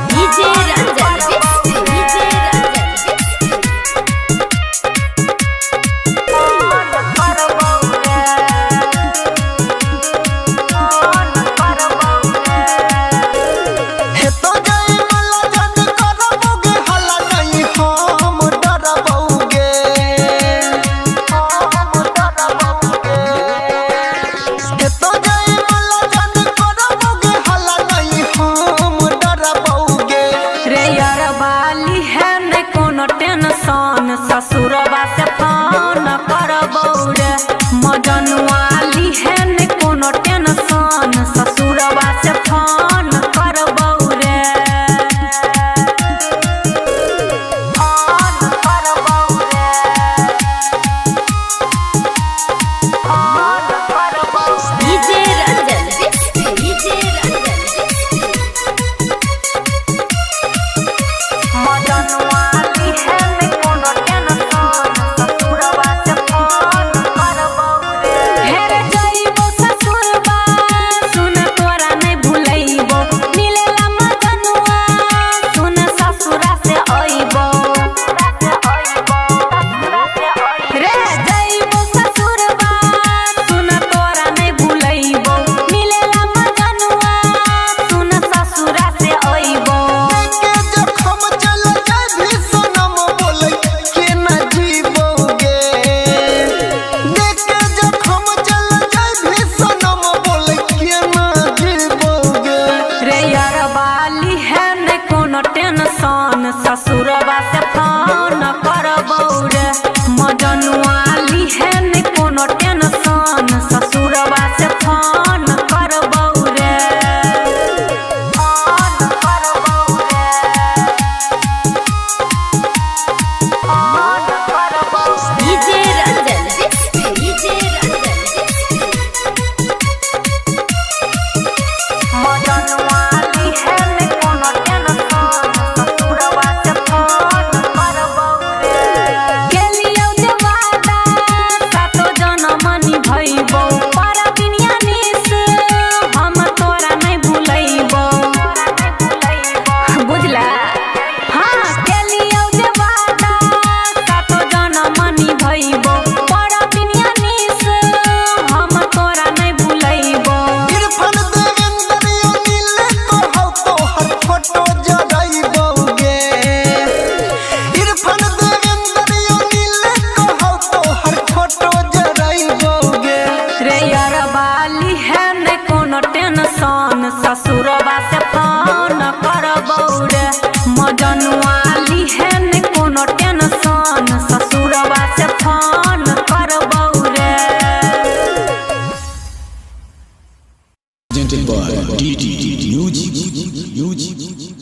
DJ Ranjan DJ Ranjan. हे तो जय मला जन करबोगे हला नहीं हम डरबोगे, हम डरबोगे। हे तो जय मला जन करबोगे हला नहीं हम डरबोगे। रे यार बाली है न कोनो टेंशन, ससुरबा से फोन करबौ रे। मजनुआली है न कोनो टेंशन, ससुरबा से फोन करबौ रे। फोन करबौ रे। फोन करबौ रे। DJ Ranjan DJ Ranjan. मजनुआली है न कोनो टेंशन, ससुरबा से फोन करबौ रे। हेर जइबो ससुरबा, सुन तोरा नै भुलैबो। मिलेला मजनुआ, सुन ससुरा से अइबो। रे जइबो ससुरबा, सुन तोरा नै भुलैबो। मिलेला मजनुआ, सुन ससुरा से अइबो। के जखम चल जाय भी सनम बोले के न जीबोगे। देख के जखम चल जाय भी सनम बोले के न जीबोगे। रे यार बाली है न कोनो टेंशन, ससुरबा से फोन करबौ रे। मजनुआली है न कोनो टेंशन, ससुरबा से फोन करबौ रे। फोन करबौ रे। फोन करबौ रे। DJ Ranjan DJ Ranjan. मजनुआली है न कोनो टेंशन, ससुरबा से फोन करबौ रे। केलियौ जे वादा, सातो जनम निभैबौ। पर दुनिया निस, हम तोरा नै भुलैबौ। बुझला? हाँ, केलियौ जे वादा, सातो जनम निभैबौ। पर दुनिया निस, हम तोरा नै भुलैबौ। इरफान देवेंद्र अनिल कहौ तोहर फोटो जरैबोगे। इरफान देवेंद्र अनिल कहौ तोहर फोटो जरैबोगे। रे यार बाली है न कोनो टेंशन, ससुरबा से फोन करबौ रे। मजनुआली है न कोनो टेंशन, ससुरबा से फोन करबौ रे। Presented by DD Music. Music.